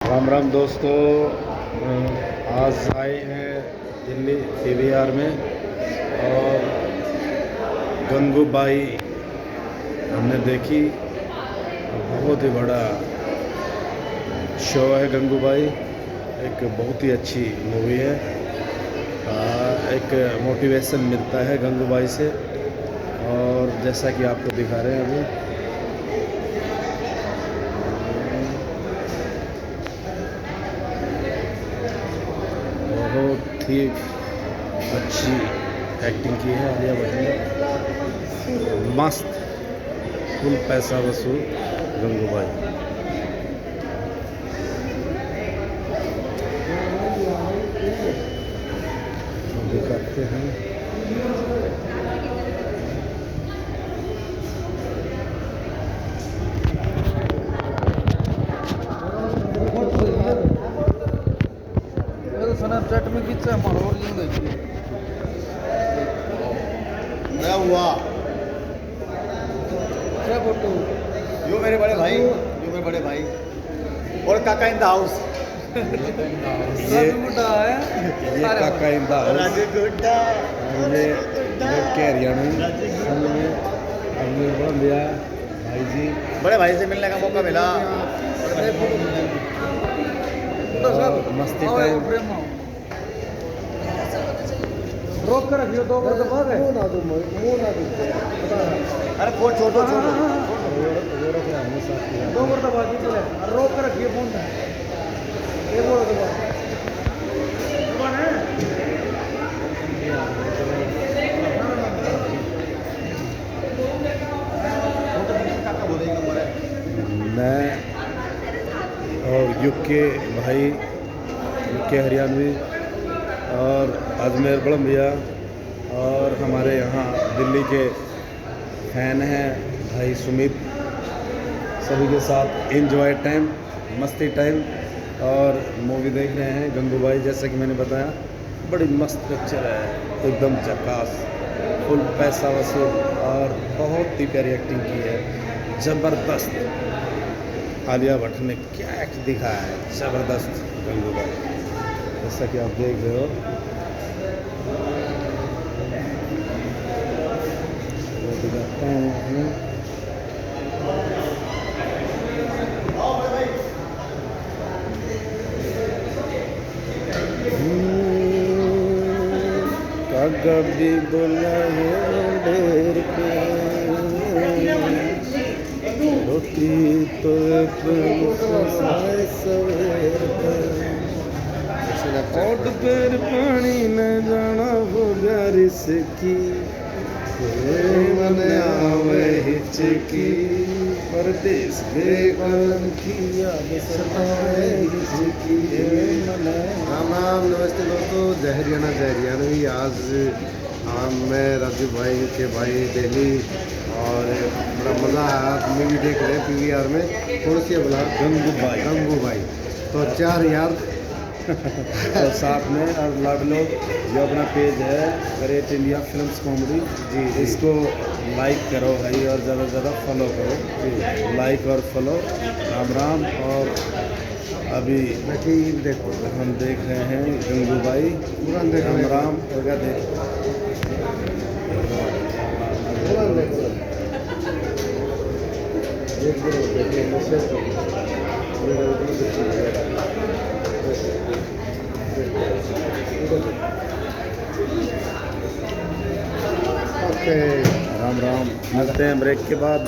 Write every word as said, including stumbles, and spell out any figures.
राम राम दोस्तों, अ, आज आए हैं दिल्ली पीवीआर में और गंगूबाई हमने देखी। बहुत ही बड़ा शो है गंगूबाई, एक बहुत ही अच्छी मूवी है। आ, एक मोटिवेशन मिलता है गंगूबाई से, और जैसा कि आपको दिखा रहे हैं अभी, बहुत ही अच्छी एक्टिंग की है आलिया भट्ट ने। मस्त, फुल पैसा वसूल गंगूबाई। दिखाते हैं। मेरे Snapchat में खींचा है, मारो और यूं देखिए। क्या हुआ? क्या फोटो? यो मेरे बड़े भाई, यो मेरे बड़े भाई। और काका in the house। ये, राजू गुड्डा है। ये अरे काका in the house। राजू गुड्डा। और ये, ये कह रही हूँ, संग में अगले बंदिया। भाई जी। बड़े भाई से मिलने का मौका मिला। और मस्ती टाइम। रोक कर रखियो, दो बार दबा दे। मुंह ना दो, मुंह ना दो। अरे फोन छोड़ दो, छोड़ दो। हाँ, हाँ, हाँ। दो बार दबा दी बोले, रोक कर रखिए फोन। ये बोलो दबा। दबा ना। मैं और यूके भाई, यूके हरियाणवी और अजमेर बड़म भैया और हमारे यहाँ दिल्ली के फैन हैं भाई सुमित, सभी के साथ एंजॉय टाइम, मस्ती टाइम और मूवी देख रहे हैं गंगूबाई। जैसा कि मैंने बताया, बड़ी मस्त पिक्चर है, एकदम झकास, फुल पैसा वसूल और बहुत ही प्यारी एक्टिंग की है, ज़बरदस्त। आलिया भट्ट ने क्या एक्ट दिखाया है, ज़बरदस्त गंगूबाई, जैसा कि आप देख रहे हो। वो दिखाता हूँ मैं। कागा भी बोला है ढेर पे, रोटी तो एक खाए सवेर पे। और दोपहर पानी न जाना होगा रिसकी। ए मन आवे हिचकी, परदेस गए कौन की याद सतावे हिचकी। ए मन। राम राम, नमस्ते दोस्तों, जय हरियाणा, जय हरियाणवी। आज हम, मैं, राजू भाई, के भाई दिल्ली, और बड़ा मज़ा आया। मूवी देख रहे हैं पीवीआर में। कौन सी है भला? गंगूबाई। गंगूबाई। तो चार यार और साथ में, और लाडलो, जो अपना पेज है ग्रेट इंडिया फिल्म्स कॉमेडी, जी, जी। इसको लाइक करो भाई, और ज़्यादा से ज़्यादा फॉलो करो। जी। लाइक और फॉलो। राम राम। और अभी बाकी देखो। हम देख रहे हैं गंगूबाई। पूरा देख रहे हैं। राम राम। और क्या देख? पूरा देख रहे हैं। ओके। राम राम, मिलते हैं ब्रेक के बाद।